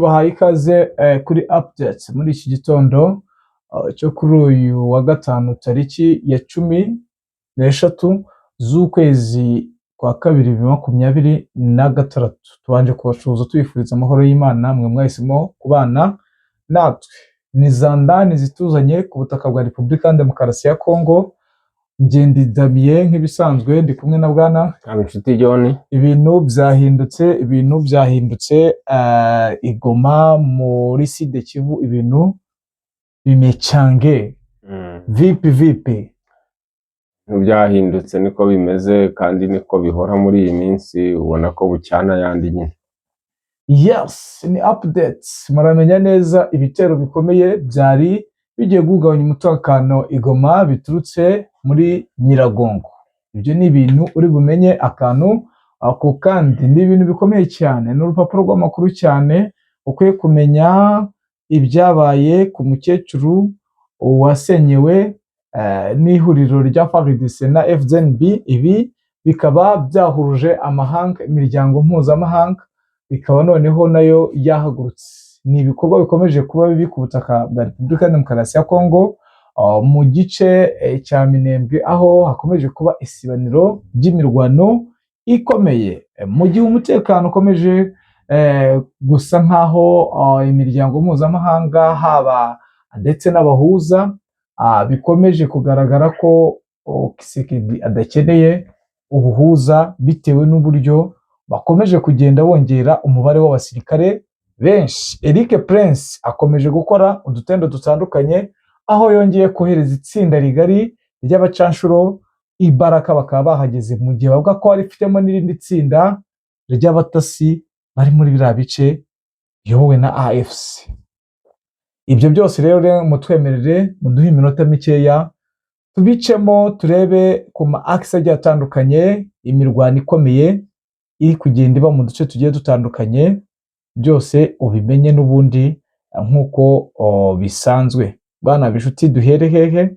Tubahaye ikaze kuri updates muri iki gitondo cyo kuri uyu wa gatanu, tariki ya 13 z'ukwezi kwa kabiri 2026. Tubanje kubasuhuza, tubifuriza amahoro y'Imana, mwe mwahisemo kubana natwe. Ni za ndani zituzanye ku butaka bwa Repubulika ya Demokarasi ya Kongo. Ngendi Damien, nk'ibisanzwe ndi kumwe na bwana Inshuti John. Ibintu byahindutse, ibintu byahindutse i Goma muri Sud Kivu, ibintu bimechange. Vipi vipi? Ibintu byahindutse, niko bimeze kandi niko bihora muri iyi minsi, ubona ko bucyana ayandi nyine. Yes, ni updates. Muramenya neza ibitero bikomeye byari bigiye guhungabanya umutekano i Goma biturutse muri Nyiragongo. Ibyo ni ibintu uri bumenye akantu ako kandi, ni ibintu bikomeye cyane, ni urupapuro rw'amakuru cyane. Ukwiye kumenya ibyabaye ku mukecuru wasenyewe n'ihuriro rya FARDC na FDNB. Ibi bikaba byahuruje amahanga, imiryango mpuzamahanga ikaba noneho nayo yahagurutse. Ni ibikorwa bikomeje kuba bibi ku butaka bwa Repubulika ya Demokarasi ya Kongo, mu gice cya Minembwe, aho hakomeje kuba isibaniro ry'imirwano ikomeye. Mu gihe umutekano ukomeje gusa nk'aho imiryango mpuzamahanga, haba ndetse n'abahuza, bikomeje kugaragara ko Tshisekedi adakeneye ubuhuza bitewe n'uburyo bakomeje kugenda bongera umubare w'abasirikare benshi. Eric Prince akomeje gukora udutendo dutandukanye, aho yongeye kohereza itsinda rigari ry'abacanshuro i Baraka, bakaba bahageze mu gihe bavuga ko rifitemo n'irindi tsinda ry'abatasi bari muri biriya bice biyobowe na AFC. Ibyo byose rero mutwemerere muduhe iminota mikeya tubicemo, turebe ku ma axes agiye atandukanye imirwano ikomeye iri kugenda iba mu duce tugiye dutandukanye, byose ubimenye n'ubundi nk'uko bisanzwe. Bwana Bishuti, duhere hehe?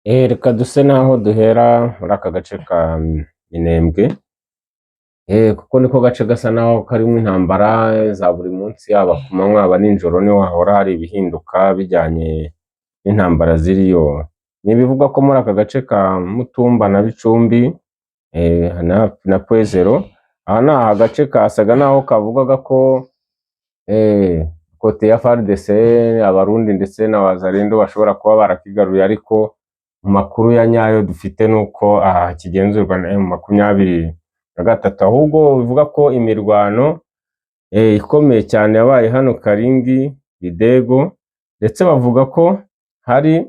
Reka duse naho duhera muri aka gace ka Minembwe, kuko niko gace gasa naho karimo intambara za buri munsi, yaba ku manywa, yaba nijoro, niho hahora hari ibihinduka bijyanye n'intambara ziriyo. Ni ibivugwa ko muri aka gace ka Mutumba na Bicumbi na Pwezero, aha ni agace kasaga naho kavugaga ko côté ya FARDC, Abarundi ndetse na Wazalendo bashobora kuba barakigaruye, ariko mu makuru ya nyayo dufite nuko aha kigenzurwa na M23. Ahubwo bivuga ko imirwano ikomeye cyane yabaye hano Karingi, Bidego, ndetse bavuga ko hari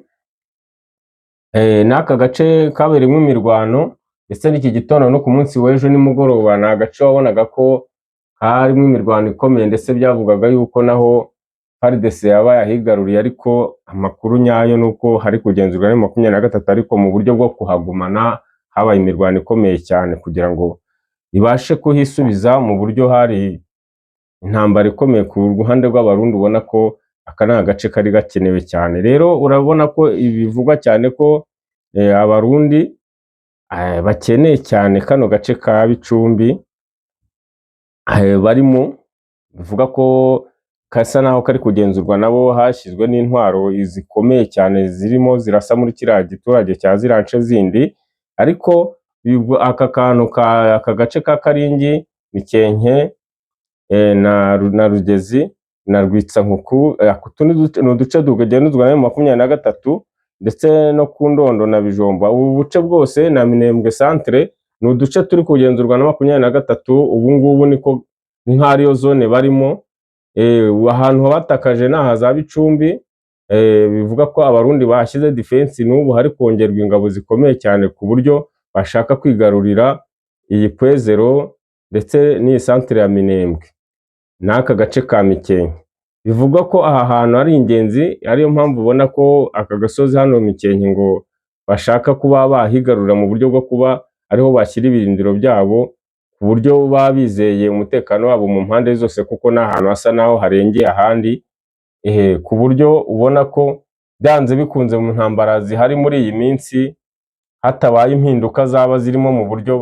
n'aka gace kabereyemo imirwano, ndetse n'iki gitondo no ku munsi w'ejo nimugoroba. Ni agace wabonaga ko harimo imirwano ikomeye, ndetse byavugaga yuko naho FARDC yaba yahigaruriye, ariko amakuru nyayo ni uko hari kugenzurwa na 23. Ariko mu buryo bwo kuhagumana habaye imirwano ikomeye cyane kugira ngo ibashe kuhisubiza, mu buryo hari intambara ikomeye ku ruhande rw'Abarundi. Ubona ko aka ni agace kari gakenewe cyane. Rero urabona ko bivugwa cyane ko Abarundi bakeneye cyane kano gace ka Bicumbi barimo, bivuga ko gasa naho kari kugenzurwa nabo, hashyizwe n'intwaro zikomeye cyane zirimo zirasa muri kiriya giturage cya ziriya nce zindi. Ariko aka kantu ka aka gace ka Karingi, Mikenke na Rugezi na Rwitsankuku, utu ni uduce tugenzurwa na 23, ndetse no ku Ndondo na Bijombo. Ubu buce bwose na Minembwe centre ni uduce turi kugenzurwa na 23 ubu ngubu, niko ni nk'aho ariyo zone barimo. Ahantu batakaje ni aha za Bicumbi. Bivuga ko Abarundi bahashyize defense, n'ubu hari kongerwa ingabo zikomeye cyane ku buryo bashaka kwigarurira iyi Pwezero ndetse n'iyi centre ya Minembwe n'aka gace ka Mikenke. Bivugwa ko aha hantu ari ingenzi, ariyo mpamvu ubona ko aka gasozi hano Mikenke ngo bashaka kuba bahigarurira mu buryo bwo kuba ariho bashyira ibirindiro byabo, ku buryo baba bizeye umutekano wabo mu mpande zose, kuko ni ahantu hasa naho harengeye ahandi, ku buryo ubona ko byanze bikunze mu ntambara zihari muri iyi minsi hatabaye impinduka zaba zirimo mu buryo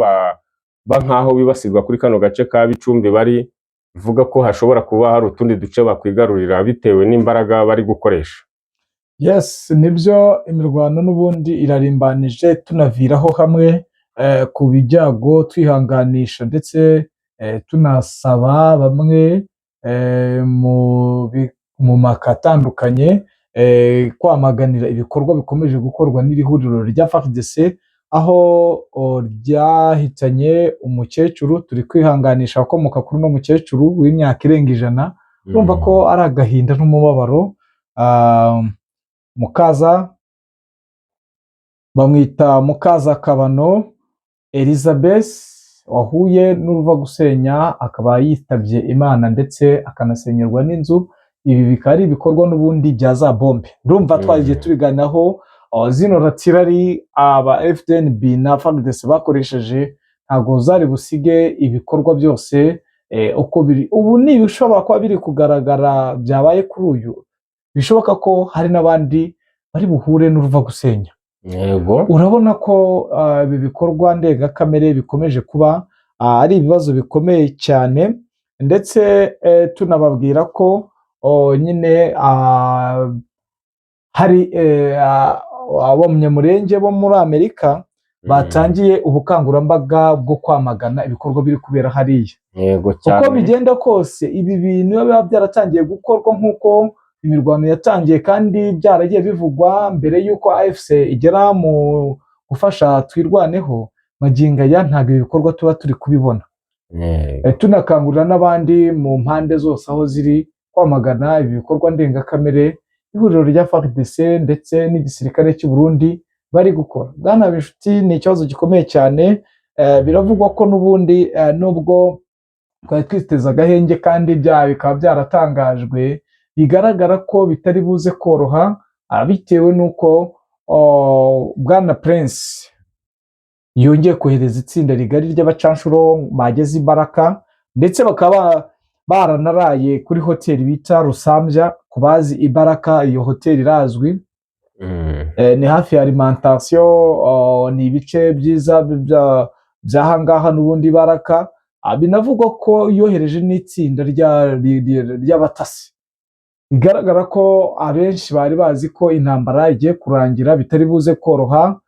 ba nk'aho bibasirwa kuri kano gace ka Bicumbi bari. Bivuga ko hashobora kuba hari utundi duce bakwigarurira bitewe n'imbaraga bari gukoresha. Yes, nibyo, imirwano n'ubundi irarimbanije, tunaviraho hamwe ku bijyago, twihanganisha ndetse tunasaba bamwe mu maka atandukanye kwamaganira ibikorwa bikomeje gukorwa n'iri huriro rya FARDC, aho ryahitanye umukecuru. Turi kwihanganisha abakomoka kuri uno mukecuru w'imyaka irenga 100. Urumva ko ari agahinda n'umubabaro. Mukaza bamwita Mukaza Kabano Elizabeth, wahuye n'uruva gusenya, akaba yitabye Imana ndetse akanasenyerwa n'inzu. Ibi bikaba ari ibikorwa n'ubundi bya za bombe. Ndumva twagiye tubiganiraho. Zino artillery aba FDNB na FARDC bakoresheje ntabwo zari busige ibikorwa byose uko biri ubu. Ni ibishobora kuba biri kugaragara byabaye kuri uyu, bishoboka ko hari n'abandi bari buhure n'uruva gusenya. Urabona ko ibi bikorwa ndengakamere bikomeje kuba ari ibibazo bikomeye cyane, ndetse tunababwira ko nyine hari abanyamurenge bo muri Amerika batangiye ubukangurambaga bwo kwamagana ibikorwa biri kubera hariya. Yego cyane. Uko bigenda kose, ibi bintu biba byaratangiye gukorwa nk'uko imirwano yatangiye, kandi byaragiye bivugwa mbere y'uko AFC igera mu gufasha Twirwaneho, magingo aya ntabwo ibi bikorwa tuba turi kubibona. Tunakangurira n'abandi mu mpande zose aho ziri kwamagana ibi bikorwa ndengakamere ihuriro rya FARDC ndetse n'igisirikare cy'u Burundi bari gukora. Bwana Binshuti, ni ikibazo gikomeye cyane. Biravugwa ko n'ubundi nubwo twari twiteze agahenge kandi bya bikaba byaratangajwe, bigaragara ko bitari buze koroha, bitewe n'uko Bwana Prince yongeye kohereza itsinda rigari ry'abacanshuro bageze imbaraga, ndetse bakaba baranaraye kuri hoteli bita Rusambya. Ku bazi Ibaraka, iyo hoteli irazwi. Ni hafi ya alimentation, ni ibice byiza by'ahangaha n'ubundi Baraka. Binavugwa ko yohereje n'itsinda ry'abatasi. Bigaragara ko abenshi bari bazi ko intambara igiye kurangira, bitari buze koroha.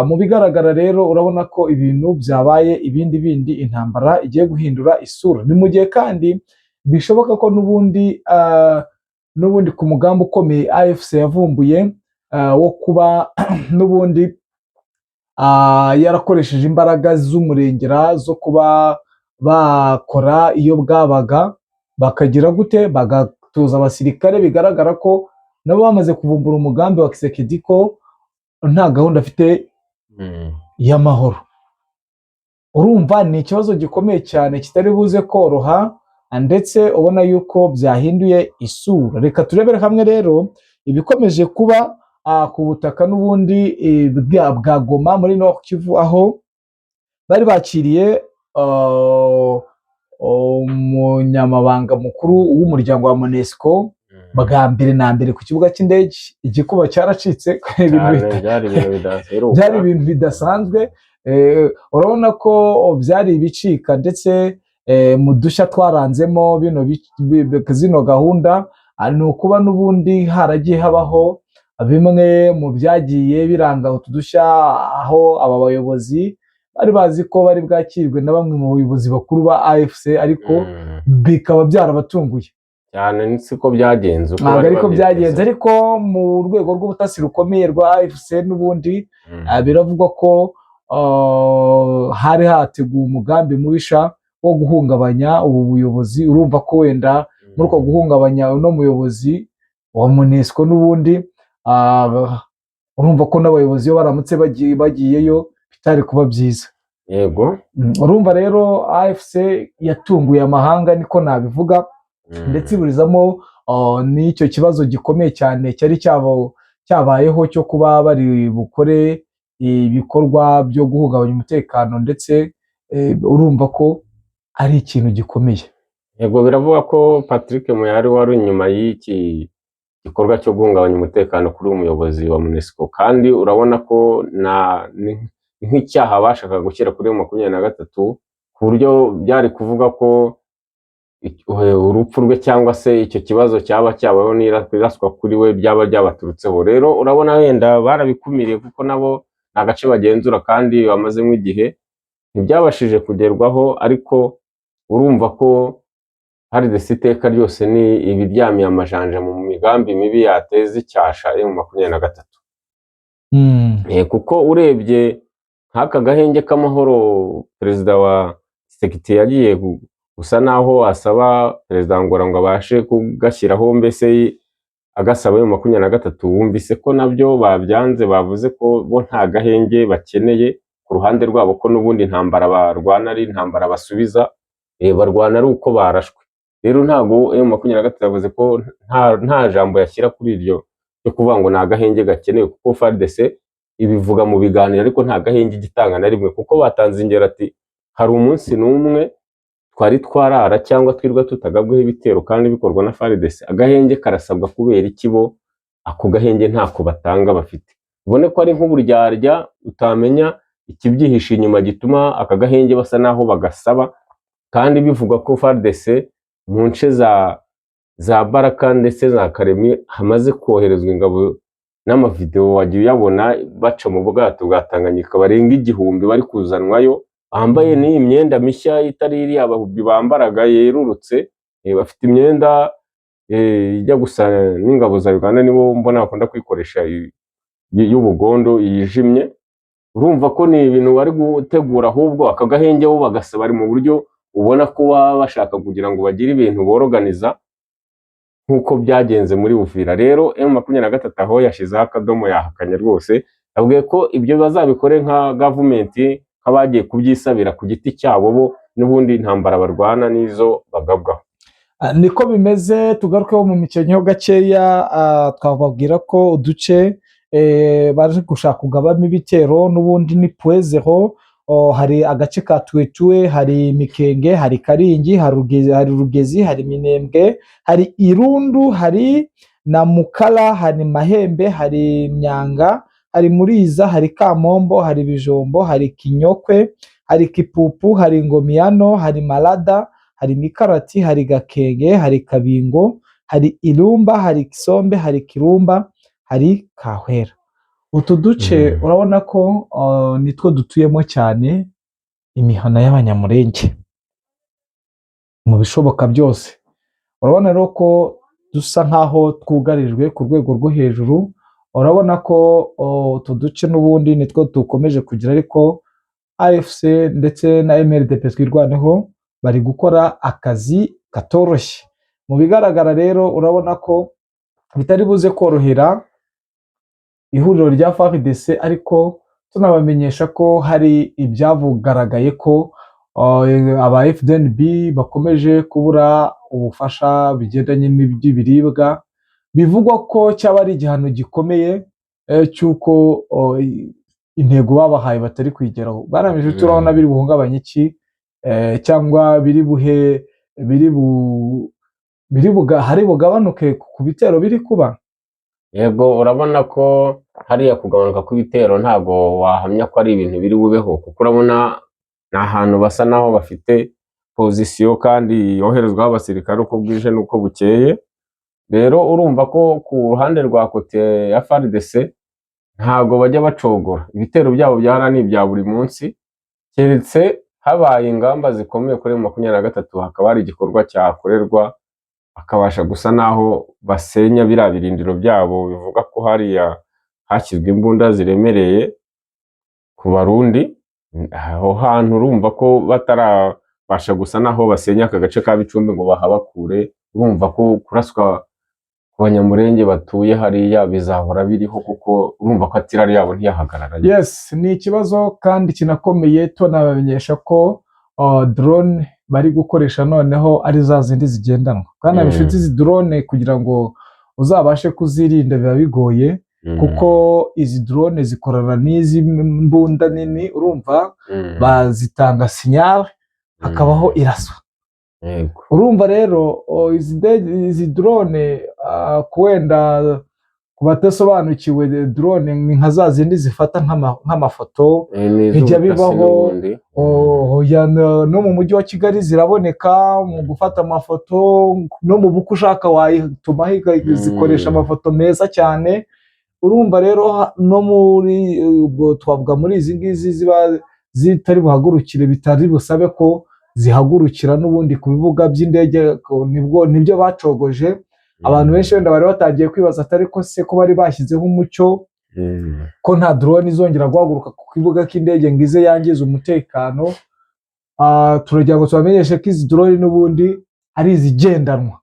Mu bigaragara rero, urabona ko ibintu byabaye ibindi bindi, intambara igiye guhindura isura. Ni mu gihe kandi bishoboka ko n'ubundi ku mugambi ukomeye AFC yavumbuye wo kuba n'ubundi yarakoresheje imbaraga z'umurengera zo kuba bakora iyo bwabaga, bakagira gute, bagatuza abasirikare. Bigaragara ko nabo bamaze kuvumbura umugambi wa Tshisekedi, ko nta gahunda afite y'amahoro. Urumva ni ikibazo gikomeye cyane kitari buze koroha, ndetse ubona yuko byahinduye isura. Reka turebere hamwe rero ibikomeje kuba ku butaka n'ubundi bwa Goma muri Nord Kivu, aho bari bakiriye umunyamabanga mukuru w'umuryango wa MONUSCO bwa mbere na mbere ku kibuga cy'indege. Igikuba cyaracitse, ibintu Cyane, byari ibintu bidaheruka. Byari ibintu bidasanzwe. Urabona ko byari ibicika, ndetse mu dushya twaranzemo bino zino gahunda ni ukuba n'ubundi haragiye habaho bimwe mu byagiye biranga utu dushya, aho aba bayobozi bari bazi ko bari bwakirwe na bamwe mu bayobozi bakuru ba AFC, ariko bikaba byarabatunguye. Cyane, siko byagenze uko Ntabwo bari ariko babyiteze. byagenze, ariko mu rwego rw'ubutasi rukomeye rwa AFC n'ubundi biravugwa ko hari hateguwe umugambi mubisha wo guhungabanya ubu buyobozi. Urumva ko wenda muri uko guhungabanya uno muyobozi wa MONUSCO n'ubundi, urumva ko n'abayobozi iyo baramutse bagiyeyo bitari kuba byiza. Urumva rero AFC yatunguye amahanga, niko nabivuga, ndetse iburizamo n'icyo kibazo gikomeye cyane cyari cyabayeho cyo kuba bari bukore ibikorwa byo guhungabanya umutekano, ndetse urumva ko ari ikintu gikomeye. Yego, biravuga ko Patrick Muyaya wari inyuma y'iki gikorwa cyo guhungabanya umutekano kuri uyu muyobozi wa MONUSCO, kandi urabona ko ni nk'icyaha bashakaga gushyira kuri 23, ku buryo byari kuvuga ko Urupfu rwe cyangwa se icyo kibazo cyaba cyabaho n'iraswa kuri we byaba byabaturutseho. Rero urabona wenda barabikumiriye, kuko nabo ni agace bagenzura kandi bamazemo igihe, ntibyabashije kugerwaho. Ariko urumva ko FARDC iteka ryose ni ibiryamiye amajanja mu migambi mibi yateza icyasha M23. Kuko urebye nk'aka gahenge k'amahoro perezida wa Tshisekedi yagiye gusa naho asaba perezida wa Angola ngo abashe kugashyiraho, mbese agasaba M23, wumvise ko nabyo babyanze, bavuze ko bo nta gahenge bakeneye ku ruhande rwabo, ko n'ubundi intambara barwana ari intambara basubiza, barwana ari uko barashwe. Rero ntabwo M23 yavuze ko nta jambo yashyira kuri iryo ryo kuvuga ngo ni agahenge gakenewe, kuko FARDC ibivuga mu biganiro ariko nta gahenge igitanga na rimwe, kuko batanze ingero ati hari umunsi n'umwe twari twarara cyangwa twirwa tutagabweho ibitero kandi bikorwa na FARDC? Agahenge karasabwa kubera iki? Bo ako gahenge ntako batanga bafite. Ubone ko ari nk'uburyarya, utamenya ikibyihishe inyuma gituma aka gahenge basa naho bagasaba, kandi bivugwa ko FARDC mu nce za Baraka ndetse za Karemi hamaze koherezwa ingabo, n'amavideo wagiye uyabona baca mu bwato bwa Tanganyika barenga 1000 bari kuzanwayo, bambaye n'iyi myenda mishya itari iriya abahubi bambaraga yerurutse, bafite imyenda ijya gusa n'ingabo za Uganda, nibo mbona bakunda kuyikoresha y'ubugondo yijimye. Urumva ko ni ibintu bari gutegura, ahubwo aka gahenge bo bagasaba bari mu buryo ubona ko baba bashaka kugira ngo bagire ibintu boroganiza nk'uko byagenze muri Uvira. Rero M23 aho yashyizeho akadomo, yahakanye rwose, yabwiye ko ibyo bazabikore nka gavumenti, nk'abagiye kubyisabira ku giti cyabo, bo n'ubundi intambara barwana n'izo bagabwaho. Niko bimeze. Tugarukeho mu mikino ho gakeya. Twababwira ko uduce baje gushaka kugabamo ibitero n'ubundi ni Point Zéro. Hari agace ka Tuwetuwe, hari Mikenge, hari Karingi, hari Rugezi, hari Minembwe, hari Irundu, hari na Mukara, hari Mahembe, hari Myanga, hari Muriza, hari Kamombo, hari Bijombo, hari Kinyokwe, hari Kipupu, hari Ngomiyano, hari Marada, hari Mikarati, hari Gakenge, hari Kabingo, hari Irumba, hari Kisombe, hari Kirumba, hari Kahwera. Utu duce urabona ko nitwo dutuyemo cyane imihana y'Abanyamurenge mu bishoboka byose. Urabona rero ko dusa nk'aho twugarijwe ku rwego rwo hejuru. Urabona ko utu duce n'ubundi nitwo dukomeje kugira, ariko AFC ndetse na MRDP Twirwaneho bari gukora akazi katoroshye. Mu bigaragara rero urabona ko bitari buze korohera ihuriro rya FARDC, ariko tunabamenyesha ko hari ibyagaragaye ko aba FDNB bakomeje kubura ubufasha bigendanye n'iby'ibiribwa, bivugwa ko cyaba ari igihano gikomeye cy'uko intego babahaye batari kuyigeraho. Barangije turabona biri buhungabanye iki cyangwa biri buhe biri bu biri buga hari bugabanuke ku bitero biri kuba. Yego, urabona ko hariya kugabanuka kw'ibitero ntabwo wahamya ko ari ibintu biri bubeho, kuko urabona ni ahantu basa naho bafite position kandi yoherezwaho abasirikare uko bwije n'uko bukeye. Rero urumva ko ku ruhande rwa côté ya FARDC ntabwo bajya bacogora, ibitero byabo byara ni ibya buri munsi, keretse habaye ingamba zikomeye kuri 23, hakaba hari igikorwa cyakorerwa bakabasha gusa naho basenya biriya birindiro byabo, bivuga ko hariya hashyizwe imbunda ziremereye ku Barundi. Aho hantu urumva ko batarabasha gusa naho basenya aka gace ka Bicumbi ngo bahabakure, urumva ko kuraswa ku Banyamurenge batuye hariya bizahora biriho, kuko urumva ko artillery yabo ntiyahagarara. Yes, ni ikibazo kandi kinakomeye. Tunabamenyesha ko drone bari gukoresha noneho ari za zindi zigendanwa kandi inshuti, izi drone kugira ngo uzabashe kuzirinda biba bigoye, kuko izi drone zikorana n'izi mbunda nini, urumva bazitanga signal, hakabaho iraswa. Urumva rero izi ndege, izi drone, wenda Ku badasobanukiwe, drone ni nka za zindi zifata nk'amafoto. Ni Bijya iz'ubutasi bibaho. n'ubundi. Oh, ya, no mu mujyi wa Kigali ziraboneka mu gufata amafoto, no mu bukwe ushaka wayitumaho zikoresha amafoto meza cyane. Urumva rero no muri ubwo twavuga muri izi ngizi ziba zitari buhagurukire, bitari busabe ko zihagurukira n'ubundi ku bibuga by'indege, nibwo nibyo bacogoje. Abantu benshi wenda bari batangiye kwibaza atari ko se ko bari bashyizeho umucyo ko nta drone izongera guhaguruka ku kibuga cy'indege ngo ize yangize umutekano. Turagira ngo tubamenyeshe ko izi drone n'ubundi ari izigendanwa.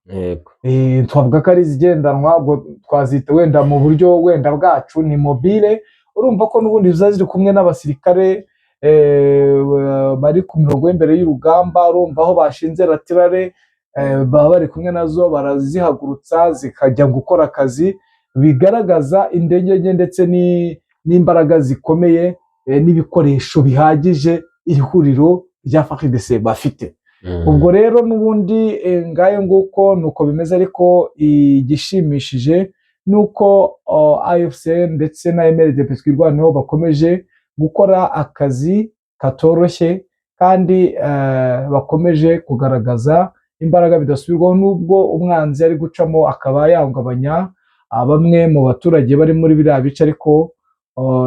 Twavuga ko ari izigendanwa, ubwo twazita wenda mu buryo wenda bwacu ni mobile. Urumva ko n'ubundi ziba ziri kumwe n'abasirikare bari ku mirongo y'imbere y'urugamba. Urumva aho bashinze l'artillerie, baba bari kumwe nazo, barazihagurutsa zikajya gukora akazi. Bigaragaza indege nke ndetse n'imbaraga zikomeye, n'ibikoresho bihagije iri huriro rya FARDC bafite. Ubwo rero n'ubundi ngayo nguko nuko bimeze, ariko igishimishije ni uko AFC ndetse na MRDP Twirwaneho bakomeje gukora akazi katoroshye, kandi bakomeje kugaragaza imbaraga bidasubirwaho, nubwo umwanzi ari gucamo akaba yahungabanya bamwe mu baturage bari muri biriya bice, ariko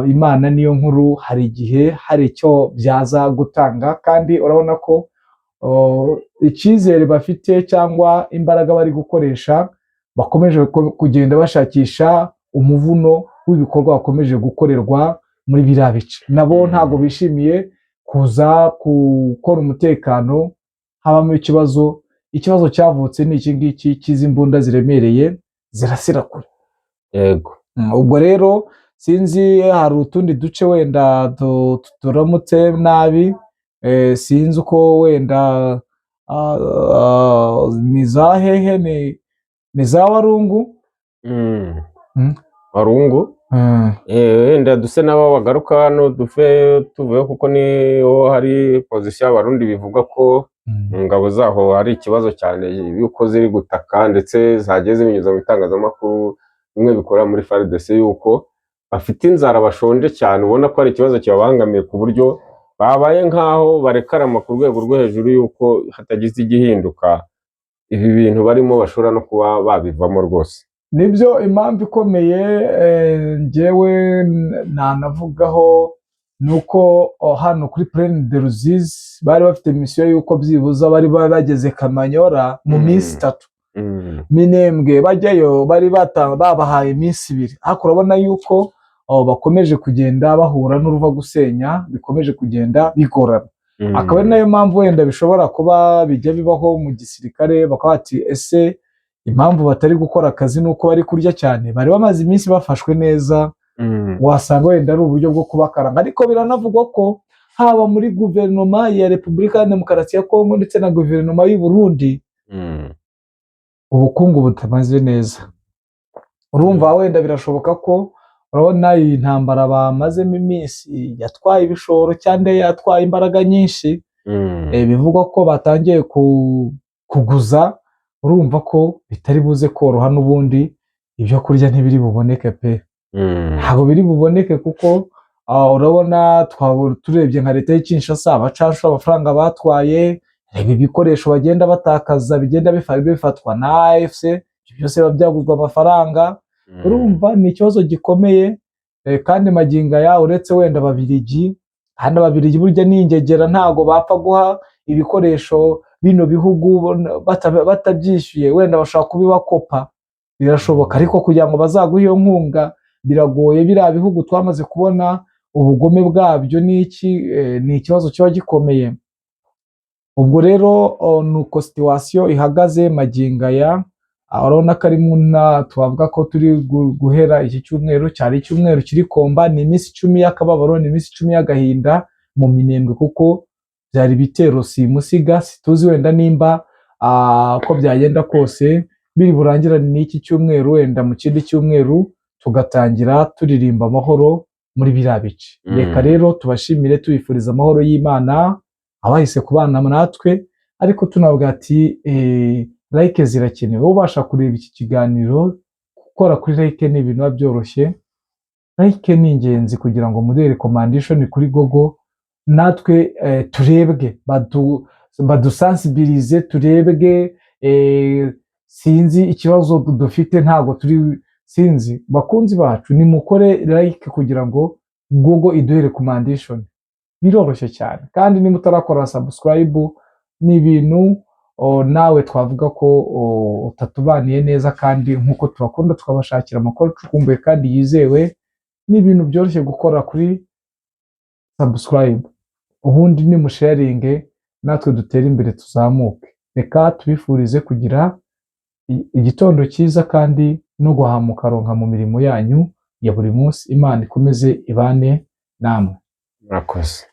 Imana niyo nkuru, hari igihe hari icyo byaza gutanga. Kandi urabona ko icyizere bafite cyangwa imbaraga bari gukoresha, bakomeje kugenda bashakisha umuvuno w'ibikorwa bakomeje gukorerwa muri biriya bice. Nabo ntabwo bishimiye kuza gukora umutekano habamo ikibazo. Ikibazo cyavutse ni iki ngiki cy'izi mbunda ziremereye zirasira kure. Ubwo rero sinzi, hari utundi duce wenda turamutse nabi, sinzi uko wenda ni za hehe, ni za Warungu. Warungu. Wenda duse n'abo bagaruka hano dufe tuvuye, kuko niho hari position y'Abarundi bivuga ko mu ngabo zaho hari ikibazo cyane yuko ziri gutaka, ndetse zagiye zibinyuza mu bitangazamakuru bimwe bikorera muri FARDC, yuko bafite inzara, bashonje cyane, ubona ko hari ikibazo kibabangamiye ku buryo babaye nk'aho barekarama ku rwego rwo hejuru yuko hatagize igihinduka ibi bintu barimo bashobora no kuba babivamo rwose. Nibyo, impamvu ikomeye njyewe nanavugaho ni uko hano kuri Plaine de Ruzizi bari bafite mission y'uko byibuza bari bageze Kamanyora mu minsi 3. Minembwe bajyayo bari babahaye iminsi 2, ariko urabona yuko bakomeje kugenda bahura n'uruva gusenya, bikomeje kugenda bigorana. Akaba ari nayo mpamvu wenda bishobora kuba bijya bibaho mu gisirikare, bakaba bati: "Ese impamvu batari gukora akazi ni uko bari kurya cyane?" Bari bamaze iminsi bafashwe neza, wasanga wenda ari uburyo bwo kubakaranga. Ariko biranavugwa ko haba muri guverinoma ya Repubulika ya Demokarasi ya Kongo ndetse na guverinoma y'u Burundi ubukungu butameze neza. Urumva wenda birashoboka ko, urabona iyi ntambara bamazemo iminsi yatwaye ibishoro cyangwa yatwaye imbaraga nyinshi. Bivugwa ko batangiye kuguza. Urumva ko bitari buze koroha n'ubundi, ibyo kurya ntibiri buboneke pe. Ntabwo biri buboneke kuko urabona turebye nka leta y'i Kinshasa, abacancuro amafaranga batwaye, reba ibikoresho bagenda batakaza bigenda bifatwa na AFC, ibyo byose biba byaguzwe amafaranga. Urumva ni ikibazo gikomeye, kandi magingo aya uretse wenda Ababiligi, kandi Ababiligi burya ni ingegera, ntabwo bapfa guha ibikoresho bino bihugu batabyishyuye. Wenda bashobora kubibakopa, birashoboka, ariko kugira ngo bazaguhe iyo nkunga biragoye. Biriya bihugu twamaze kubona ubugome bwabyo n'iki, ni ikibazo kiba gikomeye. Ubwo rero ni uko situation ihagaze magingo aya. Urabona ko ari mu nta twavuga ko turi guhera iki cyumweru, cyari icyumweru kiri komba, ni iminsi 10 y'akababaro, ni iminsi 10 y'agahinda mu Minembwe, kuko byari ibitero simusiga. Situzi wenda nimba uko byagenda kose biri burangirane n'iki cyumweru, wenda mu kindi cyumweru tugatangira turirimba amahoro muri biriya bice. Reka rero tubashimire, tubifuriza amahoro y'Imana abahise kubana natwe, ariko tunavuga ati like zirakenewe. Ubasha kureba iki kiganiro. Gukora kuri like ni ibintu biba byoroshye. Like ni ingenzi kugira ngo muduhe recommendation kuri Google, natwe turebwe, badusensibilize, turebwe. Sinzi ikibazo dufite, ntabwo turi, sinzi. Bakunzi bacu, nimukore like kugira ngo Google iduhe recommendation, biroroshye cyane. Kandi niba utarakora subscribe, ni ibintu nawe twavuga ko utatubaniye neza. Kandi nk'uko tubakunda, tukabashakira amakuru acukumbuye kandi yizewe, ni ibintu byoroshye gukora kuri subscribe, ubundi nimusharinge natwe dutere imbere, tuzamuke. Reka tubifurize kugira igitondo cyiza kandi no guhamuka ronka mu mirimo yanyu ya buri munsi. Imana ikomeze ibane namwe. Murakoze.